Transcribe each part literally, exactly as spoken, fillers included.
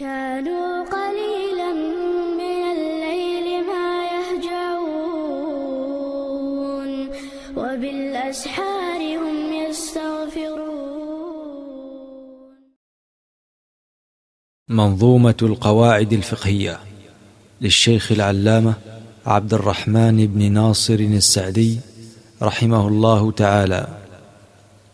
كانوا قليلا من الليل ما يهجعون، وبالأسحار هم يستغفرون. منظومة القواعد الفقهية للشيخ العلامة عبد الرحمن بن ناصر السعدي رحمه الله تعالى.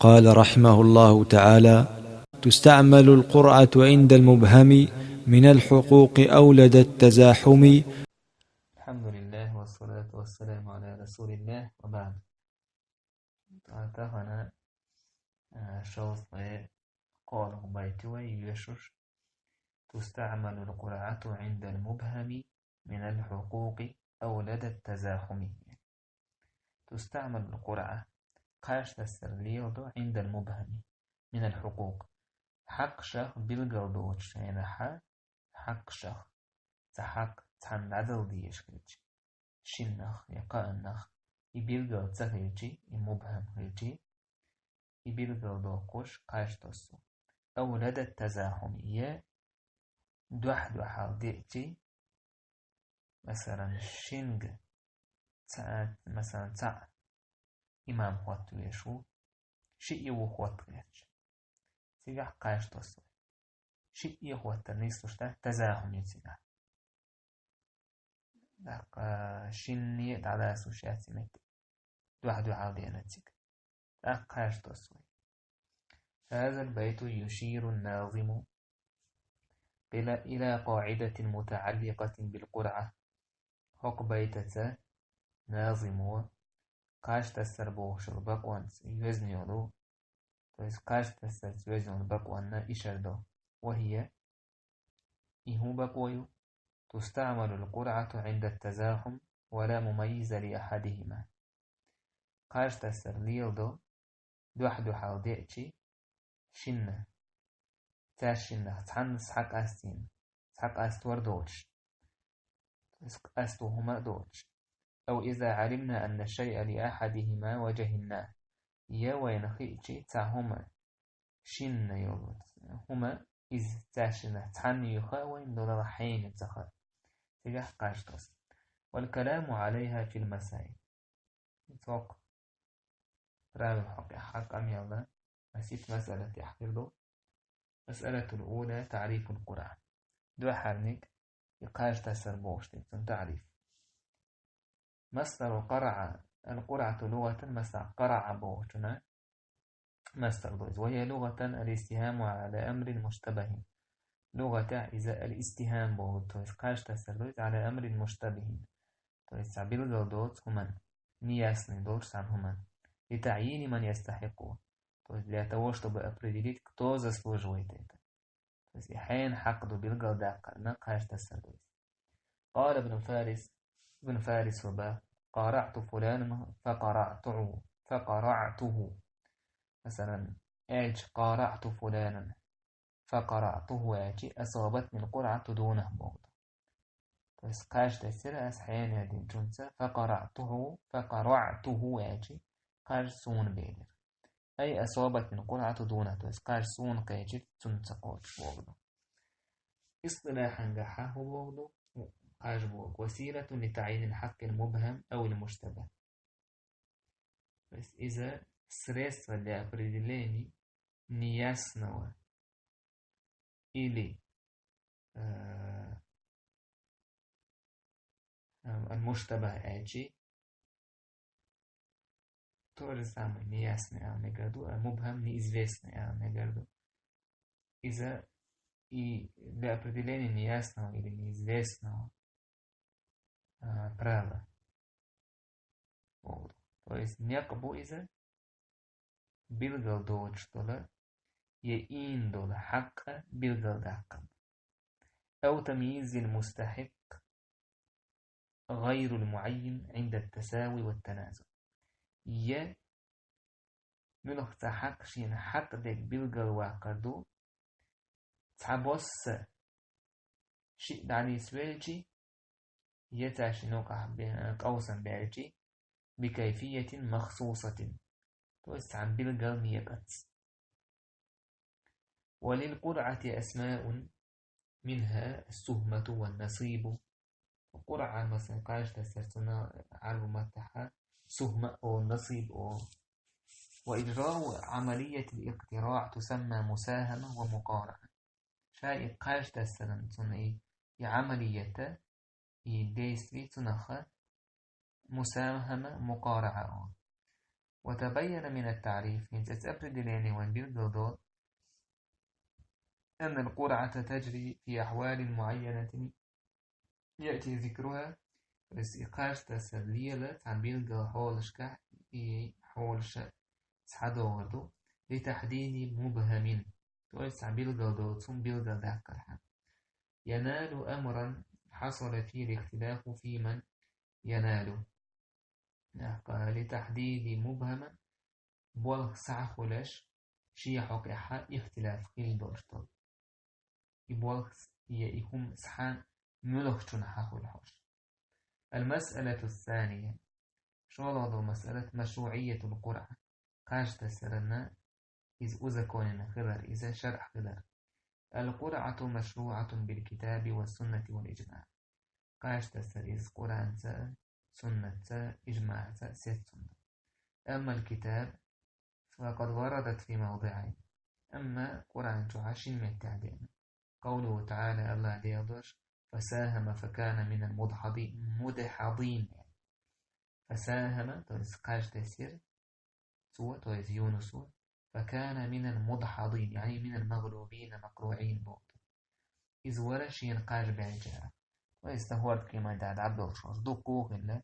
قال رحمه الله تعالى: تستعمل القرعة عند المبهم من الحقوق أو لدى التزاحم. الحمد لله والصلاة والسلام على رسول الله وبعد. Тахана шалсне колу байти вай юешуш. تستعمل القرعة عند المبهم من الحقوق أو لدى التزاحم. تستعمل القرعة, кхаж тасар леладу, عند المبهم من الحقوق, хьакъ шах билгал доцуш хенахьа, хьакъ шах, цхьа хьакъ цхьанна дӀадала дезаш хилча, шиннах я кхааннах, и билгал ца хилчи, и мубхам хилчи, и билгал доккхуш кхаж тосу. أو لدى التزاحم, я дуьхь-дуьхьал деъчи, масалан, шинга цхьа, масалан, цхьаъ имам хӀотта веш ву, шиъ я ву хӀотта гӀерташ. Цигахь кхаж тосу. Шиъ я хӀотта нийслуш дац, тазахум ю цигахь. ТӀаккха шинне дӀаласуш яц и меттиг. Дуьхь-дуьхьал деана цига. ТӀаккха кхаж тосу вай. هذا البيت يشير الناظم إلى، إلى قاعدة متعلقة بالقرعة. ХӀокху байтаца назимо кхаж тасар бохуш йолу бакъонца йоьзна йолу, то есть кхаж тасарца йоьзна йолу бакъонна ишар до. وهي, и хӀун бакъо ю? تستعمل القرعة عند التزاحم ولا مميز لأحدهما. Кхаж тасар леладо, дуьхь-дуьхьал деъчи, шинна, цаьршиннах цхьанна схьакъастийна, схьакъаставар доцуш, то есть къасто хӀума а доцуш. أو إذا علمنا أن الشيء لأحدهما وجهلناه. Я вайна хиъчи цхьа хӀума шинна йолу хӀума, иза цаьршиннах цхьанна ю хаьа вайна, долу хьенан ца хаьа. Цигахь кхаж тосу. والكلام عليها في المسائل. ХӀокху правил хьокъехь хьан къамелна, масит масъалатехь хир ду. المسألة الأولى تعريف القرعة. Дуьххьарниг и кхаж тасар бохуш дерг цунна таъриф. مصدر قرع القرعة لغة, масала, قرع бохучунна масдар ду иза. وهي لغة الاستهام على أمر مشتبه. ЛугӀатехь иза аль-истихӀам боху, то есть кхаж тасар ду иза على أمر مشتبه. То есть цхьа билгал доцу хӀуман, неясный долуш цхьана хӀуман. لتعيين من يستحقه. То есть для того, чтобы определить, кто заслуживает это. То есть и хьенан хьакъ ду билгал даккхарна кхаж тасар ду иза. قال ابن فارس, Ибн Фарис ва бах: قرعت فلانا فقرعته، فقرعته. Масалан, аьлча, قرعت فلانا فقرعته аьлчи, أصابتني القرعة دونه боху. То есть кхаж тесира ас хьенан динчунца, فقرعته، فقرعته аьлчи, кхаж суна белира. أي أصابتني القرعة دونه, то есть кхаж суна кхечира, цунна ца кхочуш боху. اصطلاحا гахьа хӀун боху? Кхаж боху. وسيلة لتعيين الحق المبهم أو المشتبه. То есть иза средство для определения неясного или, э, э, المشتبه аьлчи, то же самое, неясный аьлла мегар ду, а мубхам, неизвестный аьлла мегар ду. Иза и для определения неясного или неизвестного, а, правила боху. То есть некъ бу иза билгал доцуш долу я ийна долу хьакъ билгал даккхарна. أو تمييز المستحق غير المعين عند التساوي والتنازع. Я муьлхха цхьа хьакъ шена хьакъ дерг билгал ваккхар ду, цхьабосса шиъ дӀанисвелчи, я цаьршинна юкъахь бе-, къовсам баьлчи, بكيفية مخصوصة, то есть цхьана билггал некъаца. وللقرعة أسماء, منها السهمة والنصيب. Къуръан, масала, кхаж тесар цунна Ӏарбий маттахь сухьма олу, насиб олу. وإجراء عملية الاقتراع تسمى مساهمة ومقارعة. Ша и кхаж тесаран цунна и, и Ӏамалият, и действие цунах мусахьама, мукъараӀа олу. وتبين من التعريف, хӀинца оцу определение вайн билгал долу, أن القرعة تجري في أحوال معينة يأتي ذكرها, то есть и кхаж тесар лела цхьана билггал хьолашкахь, и хьолаша схьадогӀур ду, لتحديد مبهم, то есть цхьа билггал долу цунна билггал даккхархьама. ينال أمرا حصل فيه الاختلاف في من ينال. لتحديد مبهم, болх схьахулаш, шен хьокъехь ихтилаф хилла долуш долу. И болх, я и хӀума схьа муьлххачунна хьахуьлу хьожуш. المسألة الثانية. ШолгӀа долу масъалат, مشروعية القرعة. Кхаж тесаран иза узаконено хилар, иза шарӀ хилар. القرعة مشروعة بالكتاب والسنة والإجماع. Кхаж тесар иза Къуръанца, суннатца, ижмаъца сецна. أما الكتاب فقد وردت في موضعين. Амма Къуръан чохь шина меттехь деана. قوله تعالى, АллахӀ Дела дош: فساهم فكان من المدحضين. مدحضين. فساهم, то есть кхаж тесира, цо, то есть Юнусо, فكان من المدحضين, يعني من المغلوبين مقروعين боху. Иза вара шена кхаж баьллачарах. То есть сан хӀордкеман тӀехь дӀаболуш, дуккха а хилла,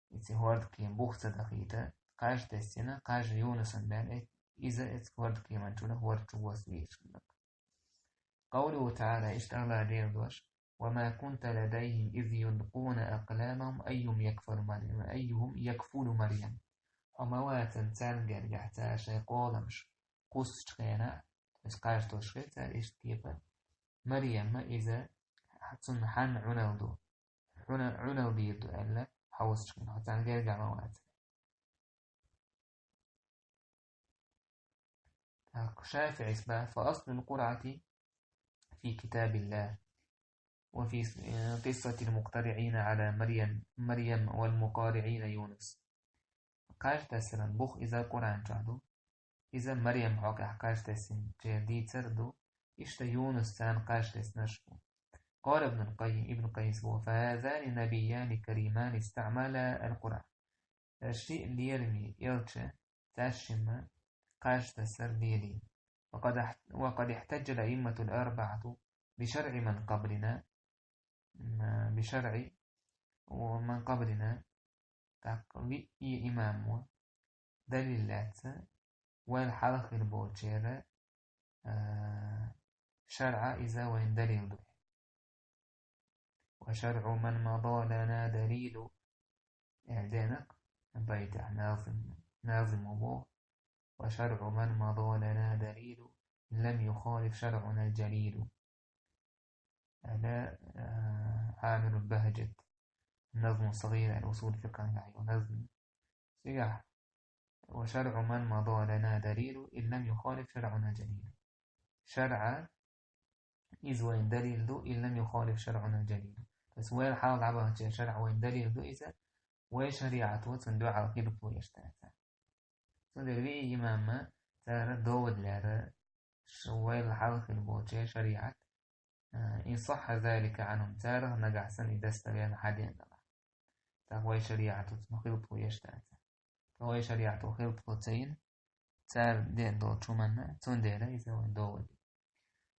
и цхьа хӀордкема бух ца дахийта, кхаж тесна, кхаж Юнусан баьлла, иза оцу хӀордкеман чуьра хӀорда чу воссийша хилла. قوله تعالى, иштта АллахӀ Дела дош: وما كنت لديهم إذ يلقون أقلامهم أيهم يكفل مريم، أيهم يكفل مريم. Хьо ма вацара царна гергахь цара шайн къоламаш кхуссучу хенахь, то есть кхаж тосуш хилла цара, иштта кепара, Марьямма иза цунна хьанна Ӏуналла ду, Ӏуна-, Ӏуналла дийр ду аьлла, хьовсучу хенахь, хьо царна гергахь ма вацара. ШафиӀис боху: فأصل القرعة في كتاب الله، وفي قصة المقترعين على مريم، مريم والمقارعين يونس. Кхаж тесаран бух иза Къуръан чохь ду. Иза Марьям хьокъехь кхаж тессинчеран дийцар ду. Иштта Юнус царна кхаж теснарш бу. قال ابن القيم, Ибн Къаййимас боху: فهذان نبيان كريمان استعملا القرعة. Ши лераме элча цаьршимма кхаж тесар лелийна. وقد اح-، وقد احتج الأئمة الأربعة بشرع من قبلنا، м, بشرع من قبلنا, тӀаккха виъ имамо далил лаьцна, вайл хьалха хир болчеран, а, шарӀа иза вайн далил ду. وشرع من مضى لنا دليل. Э, денак, байтехь назим, назимо боху: وشرع من مضى لنا دليل إن لم يخالف شرعنا الجليل. Аьлла, а, Ӏамирул Бахьажат, назму сагӀира, аьлла, усул фикъхьан гӀайо назм. Цигахь: وشرع من مضى لنا دليل إن لم يخالف شرعنا الجليل. ШарӀа иза вайн далил ду, إن لم يخالف شرعنا الجليل. То есть вайл хьалха дӀабахча шарӀа вайн далил ду иза, вай шариӀато цунна дуьхьал хилаф еш дац. Цундела виъ имамма цара довод лаьрра, ш-, вайл хьалха хир болчеран шариӀат, а, إن صح ذلك عنهم, царах нагахь санна и достоверно хьадеана далахь. ТӀаккха вай шариӀато цунна хилаф еш дац. Ткъа вай шариӀато хилаф ца йина, цара деана долчу хӀуманна, цундела иза вайн довод ду.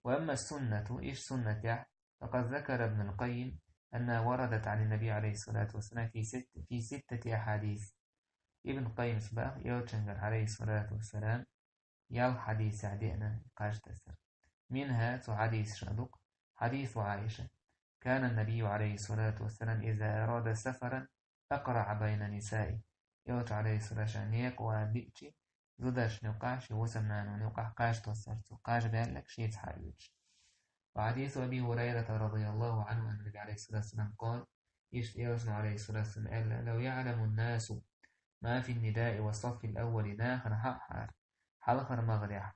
وأما السنة, иштта суннатехь, فقد ذكر ابن القيم أنها وردت عن النبي عليه الصلاة والسلام في ست-، في ستة أحاديث. Ибн Къаййимас боху, элчангара, عليه الصلاة والسلام, ялх хьадисехь деана кхаж тесар. منها, цу хьадисашах ду-кх, حديث عائشة: كان النبي عليه الصلاة والسلام إذا أراد سفرا أقرع بين نسائه. Элча, عليه الصلاة والسلام, некъа ван диъчи, зударшна юкъахь, шен вусамнанона юкъахь кхаж тосар цо, кхаж баьлларг шеца хьаоьцуш. وحديث أبي هريرة رضي الله عنه أن النبي عليه الصلاة والسلام قال, иштта элчано, عليه الصلاة والسلام, аьлла: لو يعلم الناس ما في النداء والصف الأول, нахана хьахьара, хьалхара магӀарехь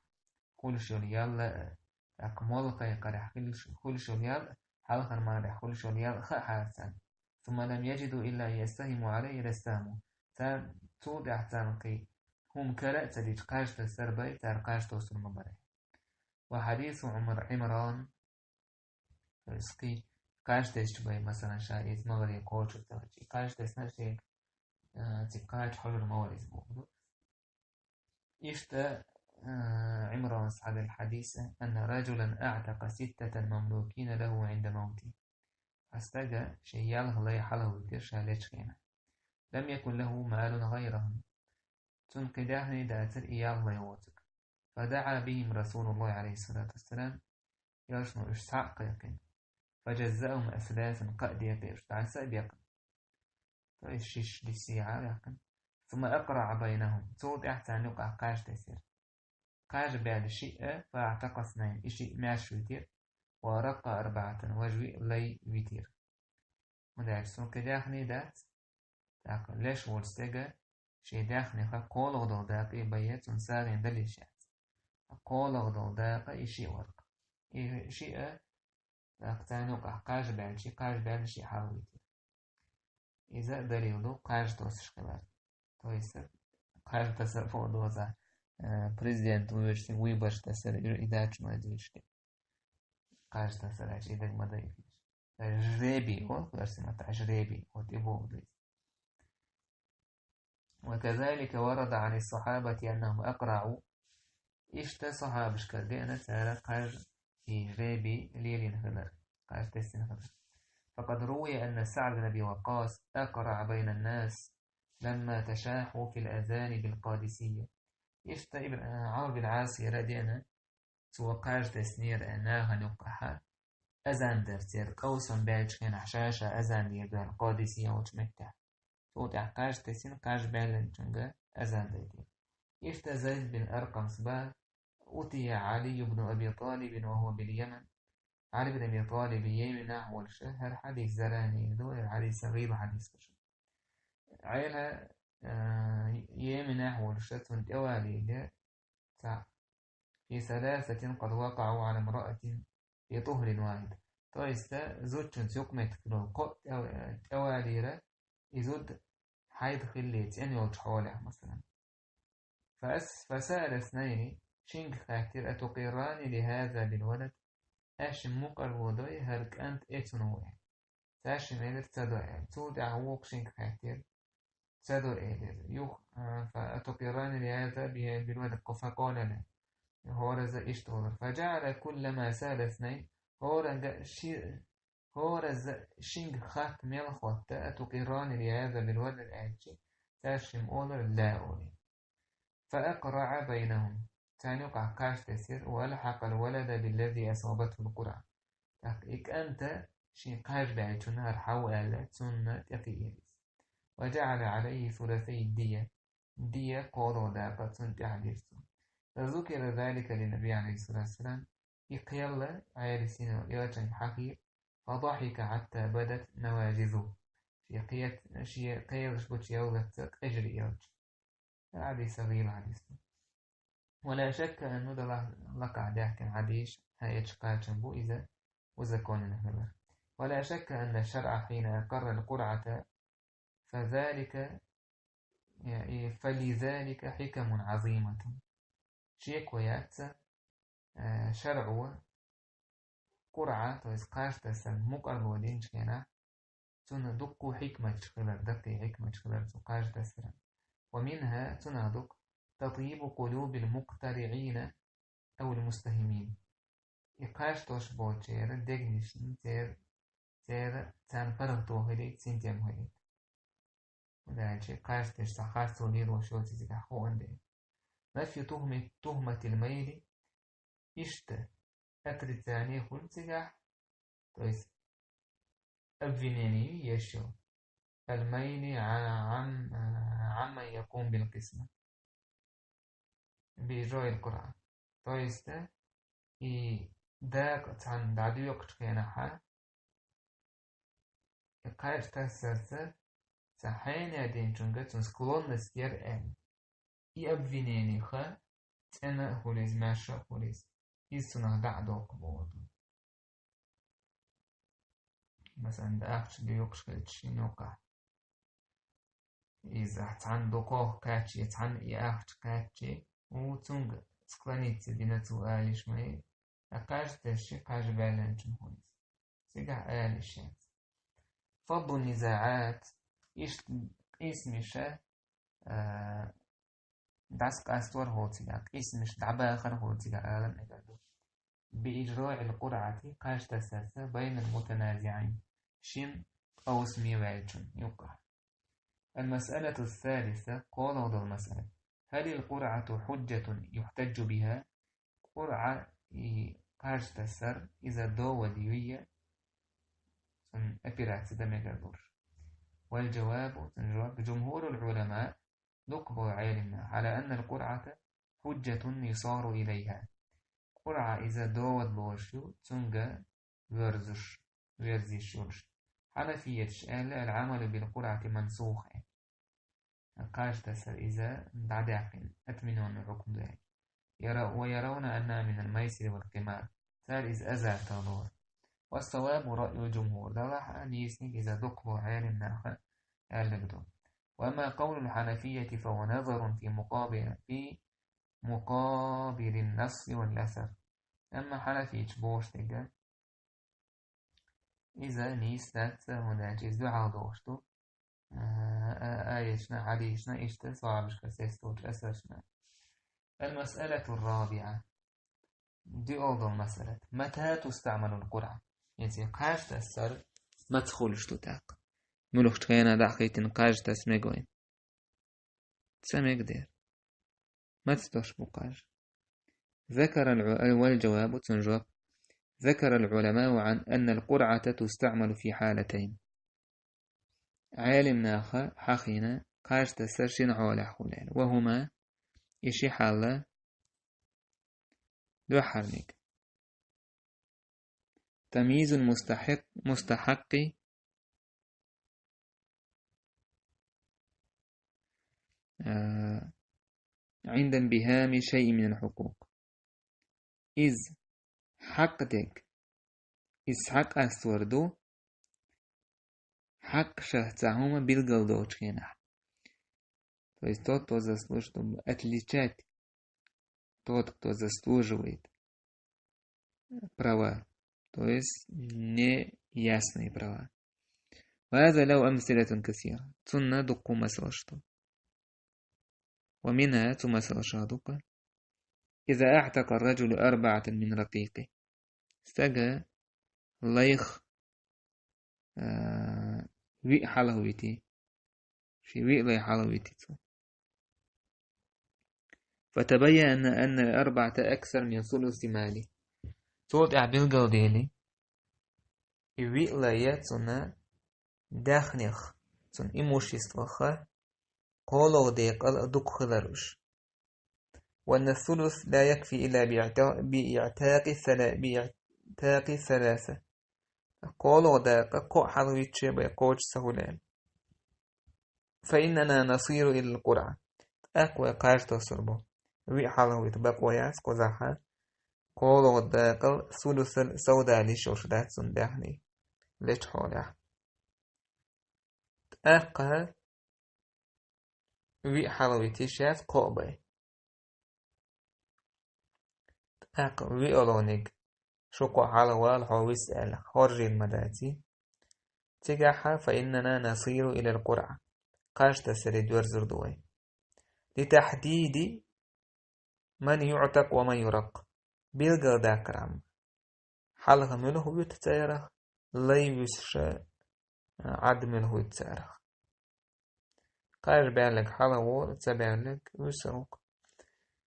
хуьлуш йолу ял а, ТӀаккха молла кхайкхарехь хуьлуш, хуьлуш йолу ял, хьалхара марехь хуьлуш йолу ял хаа хьара царна. ثم لم يجدوا إلا أن يستهموا عليه لاستهموا. Царна цул тӀаьхьа царна кхин хӀума кара а ца дича, кхаж тасар бай, цара кхаж тосур ма бара. وحديث عمر عمران, то есть кхин кхаж тесча бай, масалан, ша иза магӀаре кхочур ца хилча, и кхаж тесна шега, а, цига кхача хьожур ма вара иза бохург ду. Иштта, а, Ӏимрана схьаделла хьадис: أن رجلا أعتق ستة مملوكين له عند موته. Цхьа стага шен ялх лай хьалхавитира ша лечу хенахь. لم يكن له مال غيرهم. Цунна кхин даьхни дацара и ялх лай воцург. فدعا بهم رسول الله عليه الصلاة والسلام. Элчано уьш схьа а кхайкхина. فجزأهم أثلاثا, кхаа декъе уьш дӀаса а бекъна. То есть шиш диссе а ваьккхина. ثم أقرع بينهم. Цул тӀаьхьа царна юкъахь кхаж тесира. Кхаж баьлла шиъ, فأعتق اثنين, и шиъ маьрша витира. ورق أربعة, важа виъ лай витира. ХӀунда аьлча цунна кхин даьхни дац. ТӀаккха леш волчу стеган шен даьхнех кхоалгӀа долу дакъа бен цунна сагӀина дала йиш яц. КхоалгӀа долу дакъа и шиъ вара. И шиъ, тӀаккха царна юкъахь кхаж баьлча, кхаж баьлла шиъ хьалхавитира. Иза далил ду кхаж тосуш хилар. То есть кхаж тасар фу ду иза, э, президент вуьйцург выбораш тасар и дачу ма дийшки. Кхаж тасар аьлча и даг ма дайхиш. Жребий, о, версия ма та, жребий, вот и боху ду иза. وكذلك ورد عن الصحابة أنهم أقرعوا. Иштта сахьабашкара деана цара кхаж, и жребий лелийна хилар, кхаж тесна хилар. فقد روي أن سعد بن أبي وقاص أقرع بين الناس لما تشاحوا في الأذان بالقادسية. Иштта ибн, а, Ӏамр бин Ӏасера деана, цо кхаж теснера нахана юккъахь, азан дар церан къовсам баьллачу хенахь ша-ша азан дийр ду аьлла, Къадисия йолчу меттехь. Цул тӀаьхьа кхаж тесина, кхаж баьллачуьнга азан дайтира. Иштта Зайд бин Аркъамс бан: أتي علي بن أبي طالب وهو باليمن. Ӏали бин Аби Талиб Йеменехь волуш, хӀара хьадис зарани ду, хӀара хьадис гӀийла хьадис ду. Ӏела, а, Йеменехь волуш, цунна тӀевалийла цхьаъ. في ثلاثة قد وقعوا على امرأة في طهر واحد. То есть, зудчуьнца юкъаметтиг долу кхоъ тӀе-, тӀевалийра, и зуда хьайд хилли цӀена йолчу хьолехь, масалан. فأس-، فسأل اثنين, шинга хаьттира: أتقران لهذا بالولد؟ Аша мукъарло дой хӀара кӀант эцна ву аьлла? Цаьршимма элира: ца до аьлла. Цул тӀаьхьа вукху шинга хаьттира: ца до элира. Юха, а, فأتقران لهذا بها بالولد؟ فقال لا. ХӀоразза иштта олура. فجعل كلما سأل اثنين, хӀоранга ши-, хӀоразза шинга хатта мел хӀотта, أتقران لهذا بالولد аьлча, цаьршимма олура: لا олий. فأقرع بينهم. Царна юкъахь кхаж тесира, وألحق الولد بالذي أصابته القرعة. ТӀаккха и кӀанта шен кхаж баьллачунна хӀара хьан ву аьлла, цунна тӀекхиира иза. وجعل عليه ثلثي الدية. Дия, кхоалгӀа дакъа цунна тӀехь дира цо. فذكر ذلك للنبي عليه الصلاة والسلام. И кхел Ӏелийна элчанга хьахийра. فضحك حتى بدت نواجذه. Шен кхет-, шен кхелаш бучу яллалц къежира элча. Хьадис гӀийла хьадис ду. ولا شك أن, ну, далахь лакхахь даьхкина хьадис, хьаэцча кхачам бу иза, узаконина хилар. ولا شك أن الشرع حين أقر القرعة فذلك, и, فلذلك حكم عظيمة. Шеко яц, э, шарӀо КъурӀа, то есть кхаж тасар мукъарло динчу хенахь, цунна дуккха хьикматаш хилар, даккхий хьикматаш хилар цу кхаж тасаран. ومنها, цунах ду-кх, تطيب قلوب المقترعين أو المستهمين. И кхаж тосуш болчеран дегнашна церан, церан, царна паргӀато хилийта, синтем хилийта. ХӀунда аьлча кхаж тесча цхьа харцо лелош йоцу иза цигахь хууш дела. نفي تهمة, تهمة الميل, иштта отрицание хуьлу цигахь, то есть обвинение ю еш йолу. الميل ع-, عم-, عمن يقوم بالقسمة. بإجراء القرعة. То есть, и дакъа цхьанна дӀадоькхучу хенахьа, и кхаж тасарца цхьа хьенех динчуьнга цунна склонность яра аьлла. И обвинение хан цӀена а хуьлу иза, маьрша а хуьлу иза. Иза цунах дӀа а доккху боху. Масалан, ахча дукхаш хилча шина юккъехь. Иза цхьаьна дукхох кхаьччи, цхьаьна и ахча кхаьччи, у цунга склониться дина цо алиш ма ю, ткъа кхаж тесчи, кхаж баьллачун хӀун иза. Цигахь алиш яц. فض النزاعات, иштта къийсамаш, а, дӀасакъастор хӀу цигахь, къийсамаш дӀабахар хӀу цигахь ала мегар ду. بإجراء القرعة, кхаж тасарца, بين المتنازعين, шина къовсаме ваьллачун юккъехь. المسألة الثالثة, кхоалгӀа долу масъала. هل القرعة حجة يحتج بها؟ КъурӀа, и кхаж тасар, иза довод юй, цунна операци дан мегар долуш. والجواب, цуьнан жоп, جمهور العلماء, дукха болу Ӏелимнах, على أن القرعة حجة يصار إليها. КъурӀа иза довод лоруш ю, цуьнга верзуш, верзийш йолуш. Хьанафияташ аьлла, العمل بالقرعة منسوخ. Кхаж тасар иза дӀадаьккхина, отменённый хьукм ду аьлла. يرو-, ويرون أنها من الميسر والقمار. Цара иза азартах лору. والصواب رأي الجمهور. Делахь а нийсаниг иза дукха болу Ӏелимнаха аьлларг ду. وأما قول الحنفية فهو نظر في مقابل، في مقابل النص والأثر. Амма хьанафиташ бохуш дерг, иза нийса дац, хӀунда аьлча иза дуьхьал дохуш ду, а, а, аяташна, хьадисашна, иштта сахьабашкара сесточу асаршна. المسألة الرابعة. Диъалгал масъалат. متى تستعمل القرعة؟ Иза кхаж тасар маца хуьлуш ду тӀаккха? Муьлхачу хенахь дӀахӀиттина кхаж таса мега вайн? Ца мега дера. Маца тосуш бу кхаж? ذكر الع-، والجواب, цуьнан жоп. ذكر العلماء عن أن القرعة تستعمل في حالتين. Ӏелимнаха хьахийна кхаж тасар шина хьолехь хуьлу аьлла. وهما, и ши хьал, дуьххьарниг. تمييز المستحق، مستحق، а, عند انبهام شيء من الحقوق. Иза хьакъ дерг, иза хьакъ астор ду, хьакъ шаьш цхьа хӀума билгал доцучу хенахь. То есть тот, кто заслуживает, чтобы отличать тот, кто заслуживает права, то есть неясные права. وهذا له أمثلة كثيرة. Цунна дуккха масалаш ду. ومنها, цу масалашах дуккха: إذا أعتق الرجل أربعة من رقيقه. Стага лайх, а, виъ хьалхавити, ши виъ лай хьалхавити цо. فتبين أن، أن الأربعة أكثر من ثلث ماله. Цул тӀаьхьа билгалдели, и виъ лай цунна даьхнех, цунна имуществах кхоалгӀа декъал дукха хилар уьш. وأن الثلث لا يكفي إلا باعتا-، باعتاق ثلا-، باعتاق ثلاثة. КхоалгӀа дакъа кхоъ хьалхавитча бен кхочуш ца хуьлу аьлла. فإننا نصير إلى القرعة. ТӀаккха вай кхаж тосур бу. Виъ хьалхавита бакъо яц кхузахь. КхоалгӀа дакъал сулусал совдалийш йолуш дац цунна даьхний лечу хьолехь. ТӀаккха виъ хьалхавита йиш яц кхоъ бен. ТӀаккха виъолгӀаниг: шу кхоъ хьалхавала, хьо виса аьлла, хоржийна ма даций. Цигахь: فإننا نصير إلى القرعة. Кхаж тасаре доьрзур ду вай. لتحديد من يعتق ومن يرق. Билгалдаккхархьама. Хьалха муьлха вуьту царах, лай вуьсуш, Ӏад муьлха вуьту царах. Кхаж баьлларг хьалхаволу, ца баьлларг вуьсур ву-кх.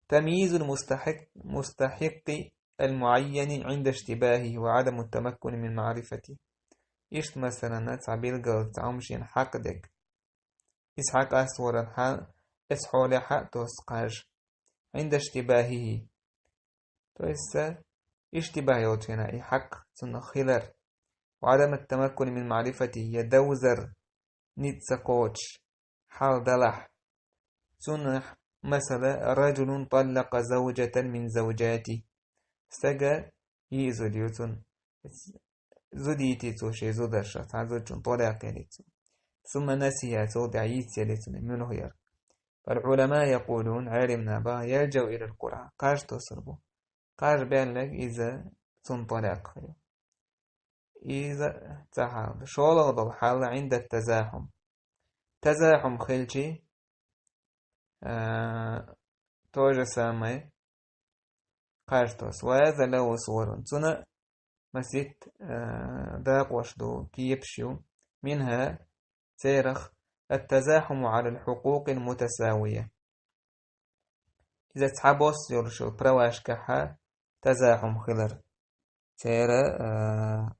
تمييز المستحق، المستحق المعين عند اشتباهه وعدم التمكن من معرفته. Иштта, масалан, цхьа билггал, цхьа хӀума шена хьакъ дерг. Иза хьакъ ас варан хьан, эс хьоле хьа а тосу кхаж. عند اشتباهه. То есть, иштибах йолчу хенахь и хьакъ цунах хилар. وعدم التمكن من معرفته, я довзар ницкъ ца кхочуш, хьал далахь. Цунах масала: رجل طلق زوجة من زوجاته. Стага йиъ зуда ю цун. Зуда йитий цо ший зударша, цхьан зудчун тӀалакъ елий цо. ثم نسيها, цул тӀехьа йицъелий цунна, муьлха яр. فالعلماء يقولون, Ӏелимнаха боху, يلجأ إلى القرعة, кхаж тосур бу. Кхаж баьлларг иза цунна тӀалакъ хир ю. Иза цхьа хьал ду. ШолгӀа долу хьал عند التزاحم. Тазахьум хилчий, а, то же самое, кхаж тосу. وهذا له صور. Цунна масийтта, а, дакъош ду, кепаш ю. منها, церах التزاحم على الحقوق المتساوية. Иза цхьабосса йолуш йолу правашкахьа тазахьум хилар. Церан, а,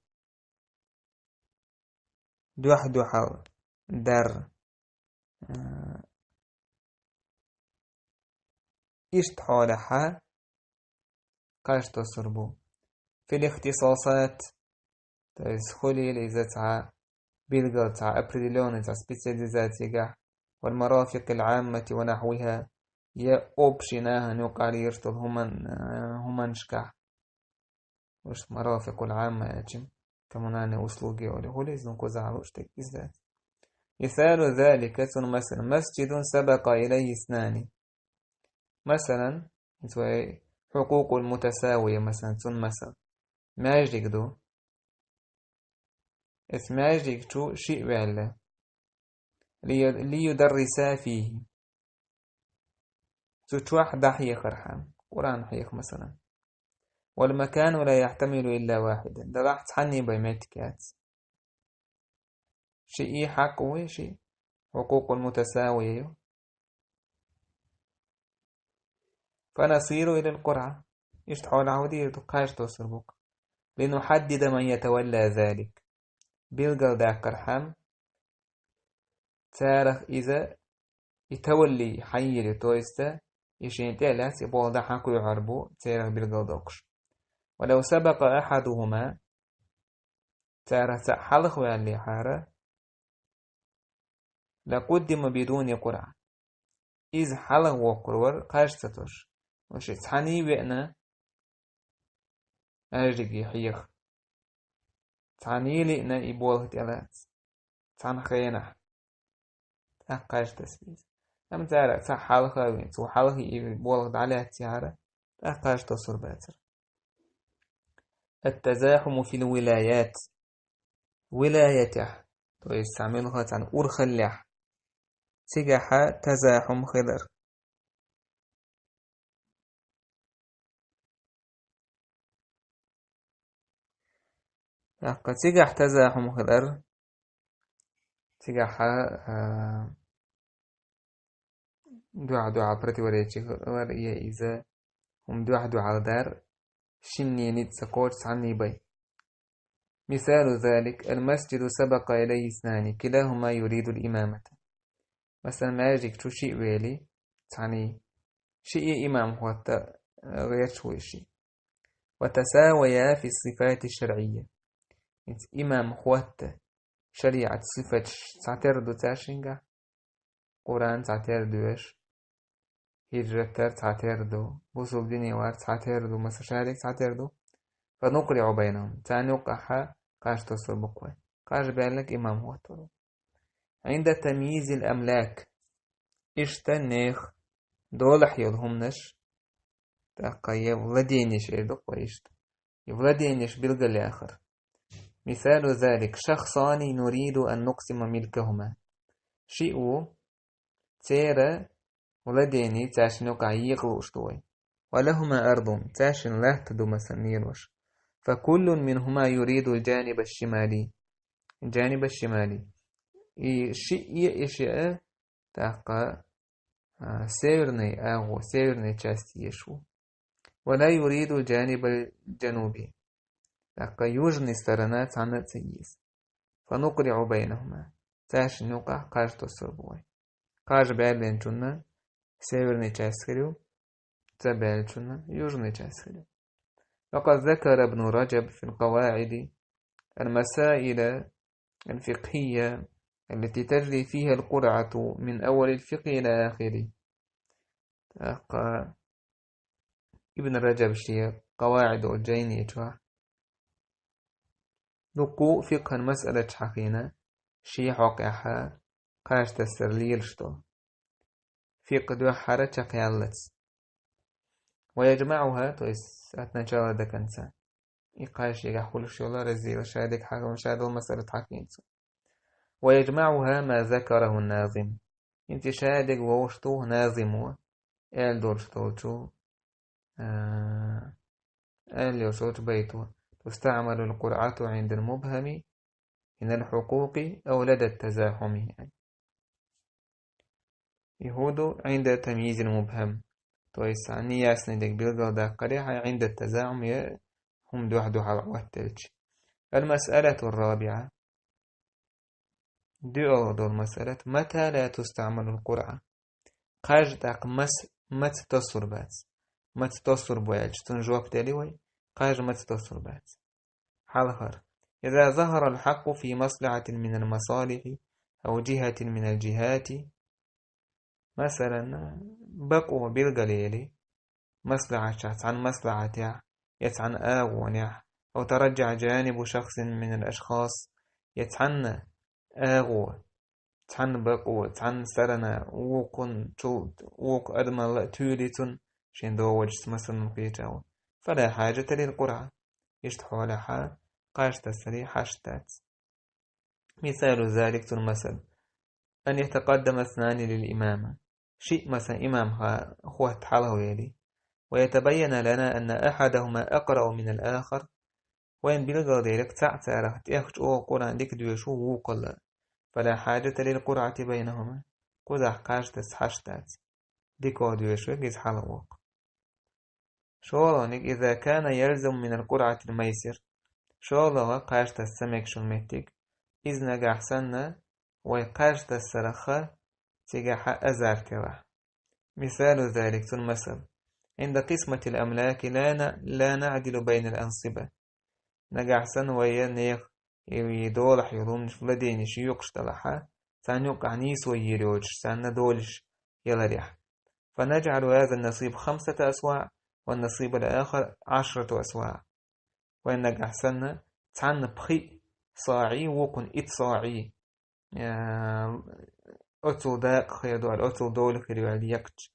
дуьхь-дуьхьал дар. А, иштта хьолехьа кхаж тосур бу. في الاختصاصات, то есть хуьлийла иза цхьа билггал, цхьа определённый, цхьа специализацигахь, والمرافق العامة ونحوها, я общий нахана юкъахь лелаш долу хӀуман-, а, хӀуманашкахь. Уьш марафикъул Ӏамма аьлча, коммунальные услуги олий, хӀули иза кхузахь лууш дерг иза дац. مثال ذلك, цунна масал, مسجد سبق إليه اثنان. Масалан, хӀинца вай хьукъукъул мутасавия, масалан, цунна масал. Маьждиг ду. Эс маьждиг чу шиъ ваьлла. لي-, ليدرسا فيه. Цу чохь дӀахьехархьама, Къуръан хьеха, масалан. والمكان لا يحتمل إلا واحدا. Делахь цхьанний бен меттиг яц. Шиъ хьакъ ву, шиъ хьукъукъул мутасавия ю. فنصير إلى القرعة. Иштта хьолахь хӀун дийр ду, кхаж тосур бу-кх. لنحدد من يتولى ذلك. Билгалдаккхархьама, царах иза и тавалли хьан йийр ю, то есть, и шена тӀе а лаьцна, и болх дӀа хьан кхоьхьур бу, церах билгалдоккхуш. ولو سبق أحدهما, царах цхьаъ хьалха ваьллехьара, لقدم بدون قرعة. Иза хьалха воккхур вара, кхаж ца тосуш. Вуьш цхьаний веана, маьждиге хьеха. Цхьаний лиъна и болх тӀелаца. Цхьана хенахь. ТӀаккха кхаж таса беза. Амма цара цхьаъ хьалха а веана, цо хьалха и болх дӀалаьцнехьара, тӀаккха кхаж тосур бацара. التزاحم في الولايات. Вилаятехь, то есть цхьа муьлхха цхьана урхаллехь, цигахьа тазахьум хилар. ТӀаккха цигахь тазахьум хилар, цигахьа, а, дуьхьа-дуьхьа противоречи хилар, я иза хӀума дуьхьа-дуьхьал дар, шинний ницкъ ца кхочу цхьанний бен. مثال ذلك: المسجد سبق إليه اثنان، كلاهما يريد الإمامة. Масалан, маьждиг чу шиъ вели, цхьаний, шиъ имам хӀотта, э, гӀерташ ву шиъ. وتساويا في الصفات الشرعية. ХӀинца имам хӀотта шариӀат сифаташ цхьатера ду цаьршингахь. Къуръан цхьатера доьшу, хӀижрат дар цхьатера ду, бусулба дине вар цхьатера ду, масала, шарик цхьатера ду. فنقرع بينهم. Царна юккъехьа кхаж тосур бу-кх вай. Кхаж баьлларг имам хӀоттор ву. عند تمييز الأملاك. Иштта нехан долахь йолу хӀуманаш, тӀаккха я владенеш эр ду-кх вай иштта. И владенеш билгалъяхар. مثال ذلك: شخصان نريد أن نقسم ملكهما. Шиъ ву, церан владени цаьршинна юкъахь екъа лууш ду вай. ولهما أرض, цаьршинна латта ду, масалан, лелош. فكل منهما يريد الجانب الشمالي. الجانب الشمالي. И шиъ а, и шиъ а, тӀаккха, а, северный агӀо, северный часть езаш ву. ولا يريد الجانب الجنوبي. ТӀаккха южный сторона цхьанна а ца еза. فنقرع بينهما. Цаьршинна юкъахь кхаж тосур бу вай. Кхаж баьллачунна северный часть хир ю, ца баьллачунна южный часть хир ю. وقد ذكر ابن رجب في القواعد المسائل الفقهية التي تجري فيها القرعة من أول الفقه إلى آخره. ТӀаккха Ибн Раджаб шен КъаваӀид олу жайни чохь. Дуккха фикъхьан масъалаташ хьахийна, шен хьокъехь кхаж тассар лелаш долу. Фикъхьан дуьххьара чекхъяллалц. Ва яжмаӀуха, то есть от начала до конца. И кхаж шегахь хуьлуш йолу разделаш, ша дерг хьахийна, ша долу масъалат хьахийна цо. Ва яжмаӀуха ма закараху назим. ХӀинца ша дерг вовшахтуху назимо, аьлла долуш долчу, а, аьлла йолуш долчу байто: «Тустаъмалул къуръату гӀиндал мубхами минал хьукъукъи ав ладат тазахьуми». И хӀун ду гӀинда тамйизил мубхам. То есть, цхьана неясный дерг билгалдаккхарехь, гӀинда тазахьум я хӀума дуьхь-дуьхьал Ӏоттаделча. Ал-масъалату рабиӀа. ДоьалгӀа долу масъалат: мата ла тустаъмалул къуръа? Кхаж тӀаккха мас-, маца тосур бац? Маца тосур бу аьлча, цунна жоп дели вай, кхаж маца тосур бац? Хьалхара: иза захарал хьакъу фи маслахьатин минал масалихьи ав жихьатин минал жихьати. Масалан, бакъо билгалъели, маслахьатехь, цхьана маслахьатехь, я цхьана агӀонехь, ав тараджахьа жанибу шахсин минал ашхас, я цхьанна агӀо, цхьанна бакъо, цхьанна сторона, вукхунчул, вукху адамалла а туьйли цунна, шен догӀучуьнца, масалан, кхечахьа. Фала хьаджата лил къуръа. Иштта хьолехь кхаж тассаре хьашт дац. Мисалу залик, цунна масал: ан ятакъаддама иснани лил имама. Шиъ, масалан, имамах хотта хьалхавели. Ва ятабайяна лана анна ахьадахума акърау минал ахар. Вайна билгалделира, цхьаъ царах тӀех чӀогӀа Къуръан дика доьшуш ву вукхалла. Фала хьаджата лил къуръати байнахума. Кхузахь кхаж тасса хьашт дац. Дика доьшуш верг иза хьалха воккху. ШолгӀаниг: иза кана ялзаму минал къуръатил майсир. ШолгӀа кхаж тасса ца мегаш йолу меттиг: иза нагахь санна вай кхаж тассарах цигахь азарт хилахь. Мисалу залик, цунна масал: гӀинда къисматил амлаки ла на-, ла наъдилу байнал ансиба. Нагахь санна вай я нехан и долахь йолу хӀуманаш, владенеш юкъаш далахь, царна юккъехь нийсо йийр йоцуш, царна долуш яларехь. Фа наджӀалу хаза насиб хамсата асваъ, ва насиб ал-ахар Ӏашрату асваъ. Вайн нагахь санна, цхьанна пхиъ саӀий, вукхунна итт саӀий, э, оццул дакъа хир ду аьлла, оццул дола хир ю аьлла екъча.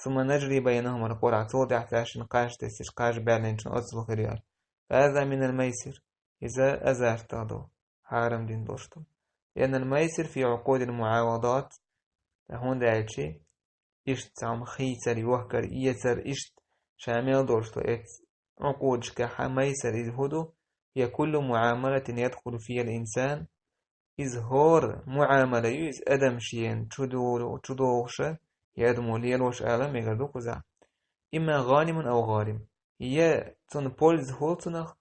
Сумма наджри байнахума ал-къуръа, цул тӀаьхьа цаьршинна кхаж тесча, кхаж баьллинчунна оццул хир ю аьлла. Фа хаза минал майсир, иза азартах ду, хьарам дина долуш ду. Лианнал майсир фи Ӏукъудил муӀавадат, хӀунда аьлча иштта цхьа хӀума хийцар, йохкар, эцар, иштта ша мел долуш ду, эц Ӏукъудашкахь майсар иза хӀун ду: я куллу муӀамалатин ядхулу фихал инсан, иза хӀора муӀамала ю иза адам шена чу ду-, чу догӀуша, я адамо лелош ала мегар ду кхузахь. Имма гӀанимун ав гӀарим. Я цунна польза хуьлу цунах,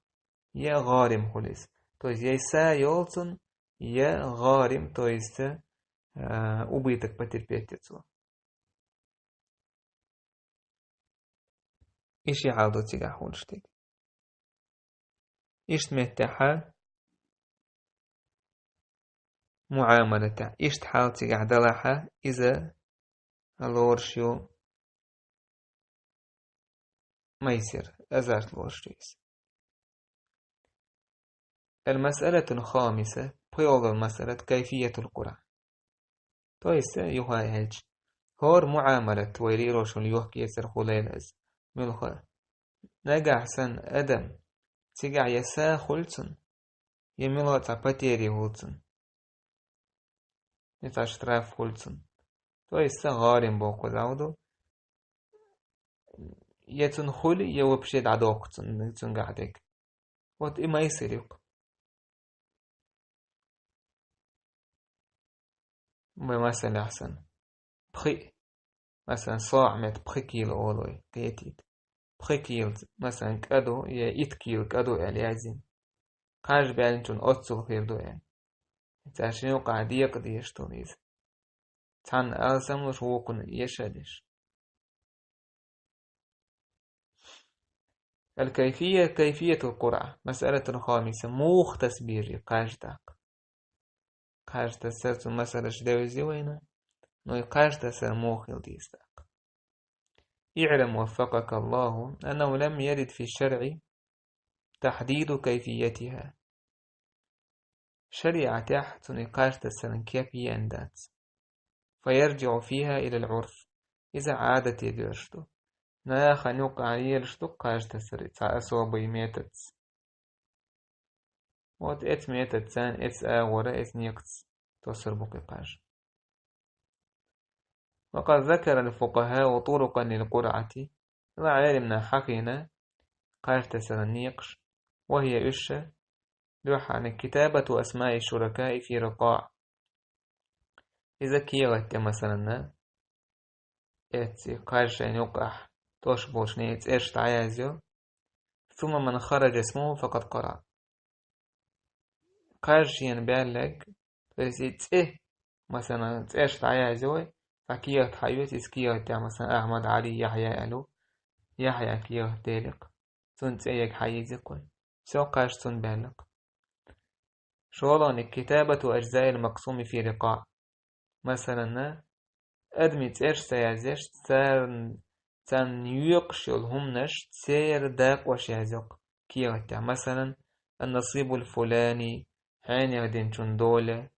я гӀарим хуьлу иза. То есть, я са йолу цунна, я гӀарим, то есть, а, убыток потерпеть ю цо. И ши хьал ду цигахь хуьлуш дерг. Иштта меттехь, муӀамалатехь, иштта хьал цигахь далахь, иза лоруш ю майсир, азарт лоруш ю иза. Ал-масъалатул хамиса, пхоьалгӀа масъалат, кайфиятул къуръа. То есть, юха аьлча, хӀора муӀамалат, вай лелош йолу йохк-эцар хуьлийла иза. Муьлха? Нагахь санна адам, цигахь я са хуьлу цунна, я муьлха цхьа потери хуьлу цунна, я цхьа штраф хуьлу цунна. То есть, са гӀарим боху кхузахь ду. Я цунна хуьлу, я вообще дӀадоккху цунна, цуьнгахь дерг. Вот и майсир ю-кх. Вай масалехь санна, пхиъ, масалан, соӀ метта пхи кийла олу вай, кхетийта. Пхи кийла, масалан, кӀа ду, я итт кийла кӀа ду аьлла яздина. Кхаж баьллинчунна оццул хир ду аьлла. Цаьршинна юкъахь декъа дезаш ду иза. Цхьанна алсамлуш, вукхунна еша деш. Ал-кайфия, кайфиятул къуръа, масъалатул хамиса, муха тасбийр ю кхаж тӀаккха. Кхаж тасар цу масалаш девза вайна, но и кхаж тасар муха хила деза тӀаккха. اعلم وفقك الله أنه لم يرد في الشرع تحديد كيفيتها. ШаригӀатехь цунна кхаж тассаран кеп еана дац. فيرجع فيها إلى العرف. Иза Ӏадате доьрзуш ду. Нахана юкъахь лелаш ду кхаж тассар цхьа особый методца. Вот эцу методца, эцу агӀора, эцу некъаца тоссар бу кхин кхаж. وقد ذكر الفقهاء طرقا للقرعة. Ла Ӏелимнаха хьахийна кхаж тассаран некъаш, وهي уьш, дуьххьарниг كتابة أسماء الشركاء في رقاع. Иза кехат тӀе, масалан, эцци кхаж шайна юкъахь тосуш болчу нехан цӀераш дӀаязйо. ثم من خرج اسمه فقد قرع. Кхаж шена баьлларг, то есть и цӀе, масалан, цӀераш дӀаязйо вай, цхьа кехат хьаоьцу, иза кехат тӀехь, масалан, Ахьмад, Ӏали, Яхьъя аьлла, Яхьъя кехат делира-кх. Цунна цӀе ерг хьаийзира-кх вай. Всё, кхаж цунна баьлла-кх. ШолгӀаниг كتابة أجزاء المقسوم في رقاع. Масалан, адамийн цӀераш ца язъеш, царна, царна йоькъуш йолу хӀуманаш, церан дакъош язйо-кх кехат тӀехь. Масалан, النصيب الفلاني, хьенех динчун доля,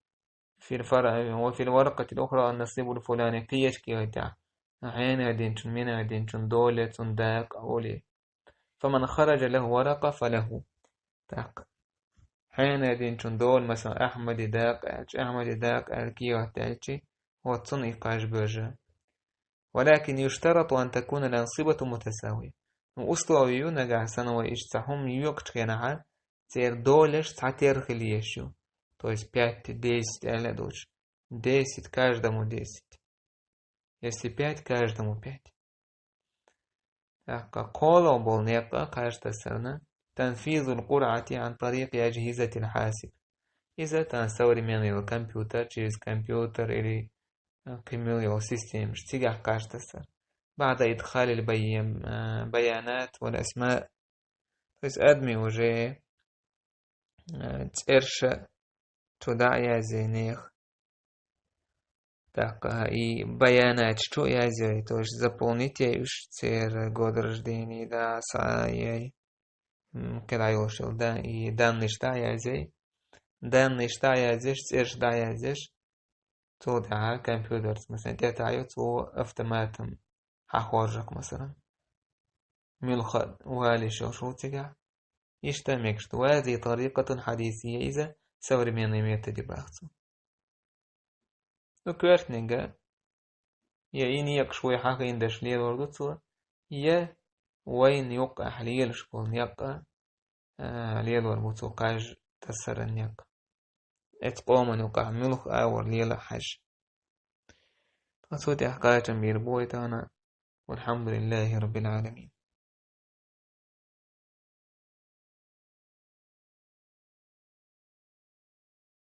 في الفرع، وفي الورقة الأخرى النصيب الفلاني, кхечу кехат тӀехь, хьенех динчун, минех динчун доля, цунна дакъа олий. فمن خرج له ورقة فله. ТӀаккха хьенех динчун доля, масалан, Ахьмаде дакъа аьлча, Ахьмаде дакъа аьлла кехат даьлча, вот цунна и кхаж боьрзу. ولكن يشترط أن تكون الأنصبة متساوية. Ну, условие ю, нагахь санна вай иштта цхьа хӀума йоькъучу хенахь, церан доляш цхьатера хила езаш ю. То есть пять, десять аьлла а доцуш. Десять, каждому десять. Если пять, каждому пять. ТӀаккха кхоалгӀа болу некъ кхаж тассарна: تنفيذ القرعة عن طريق أجهزة الحاسب. Иза тахана современный йолу компьютер, через компьютер или, а, кхин муьлха йолу системаш, цигахь кхаж тассар. بعد إدخال البي-، а, بيانات والأسماء. То есть адми уже, а, цӀераш чу дӀа а язъяй нехан. ТӀаккха и баянаташ чу а язъяй, то есть заполнить яй уьш, церан год рождения, да, схьа а яй. М, кхидӀа йолуш йолу, да, и данныйш дӀа а язъяй. Данныйш дӀа а язъеш, цӀераш дӀа а язъеш. Цул тӀаьхьа компьютерца, масалан, тӀетаӀайо, цо автоматом хьахоржу-кх, масалан. Муьлха валийш йолуш ву цигахь. Иштта мегаш ду. وهذه طريقة حديثية, иза современный метод ю боху цо. Ну, коьртаниг, я и некъаш вай хьахийна дерш лелор ду цо, я вайна юккъехь лелаш болу некъ, а, лелор бу цо кхаж тассаран некъ. Эцу къоман юккъехь муьлха агӀор лела а хьаьжжа. Ткъа цу тӀехь кхачам бийр бу вай тахана. والحمد لله رب العالمين.